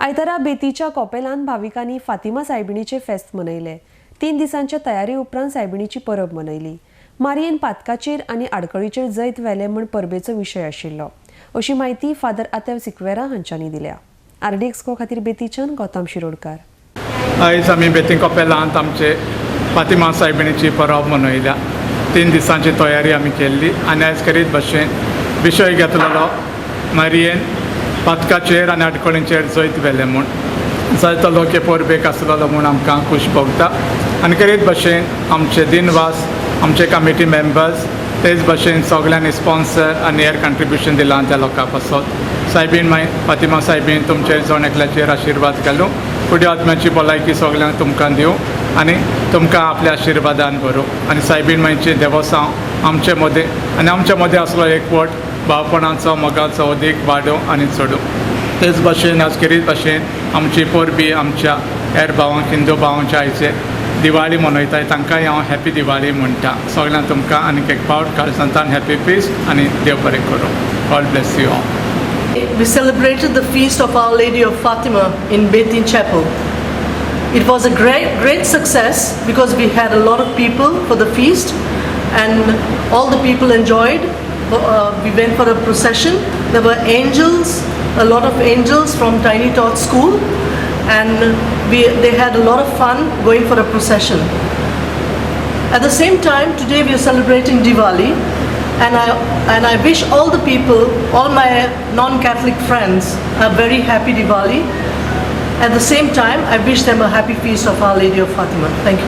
आयतारा बेतीच्या कॉपेलान भाविकांनी फातिमा सायबिणीचे फेस्त मनयले. 3 दिसांच्या तयारी उपरांत सायबिणीची परब मनयली. मारयेन पातकाचेर आनी आडखळीचेर जैत व्हेले म्हूण परबेचो विशय आशिल्लो, अशी म्हायती फादर आतेव सिक्वेरा हांच्यांनी दिल्या. आरडीएक्स गो खातीर बेतीच्यान गौतम शिरोडकार. आयज आमी बेती कपेलांत आमचे फातिमा सायबिणीची परब मनयल्या. 3 दिसांची तयारी आमी केल्ली आनी आयज करीत भशेन विशय घेतलेलो, मारयेन पातकाचेर आनी आडखळींचेर जैत व्हेलें म्हूण. जायतो लोक हे परबेक आसलेलो म्हूण आमकां खूश भोगता. आनी करीत भशेन आमचे दिनवास आमचे कमिटी मेंबर्स, तेच भशेन सगल्यांनी स्पॉन्सर आनी हेर कंट्रिब्युशन दिलां त्या लोकां पासत. सायबीण माय फातिमा सायबीण तुमचेर जण एकल्याचेर आशिर्वाद घालूं, फुडें आत्म्याची भलायकी सगल्यांक तुमकां दिवं आनी तुमकां आपल्या आशिर्वादान भरूं. आनी सायबीण मायचें देवोसांव आमचे मदें आनी आमच्या मदें आसलो एकवट, भावपणाचो, मोगाचो अदीक वाडोवं आनी चडूं. तेच भाशेन आज खेरीत भाशेन आमची परबी आमच्या हेर भावांक, हिंदू भावांच्या आयचे दिवाळी मनयताय, तांकांय हांव हॅपी दिवाळी म्हणटा. सगल्यांक तुमकां आनीक एक फावट काळजांतल्यान हॅपी फिस्ट आनी देव बरें करूं. God bless you all. We celebrated the feast of Our Lady of Fatima in Betin Chapel. It was a great, great success because we had a lot of people for the feast and all the people enjoyed. We went for a procession. There were angels, a lot of angels from Tiny Tot School, and they had a lot of fun going for a procession. At the same time, today we are celebrating Diwali, and I wish all the people, all my non Catholic friends, a very happy Diwali. At the same time, I wish them a happy feast of Our Lady of Fatima. Thank you.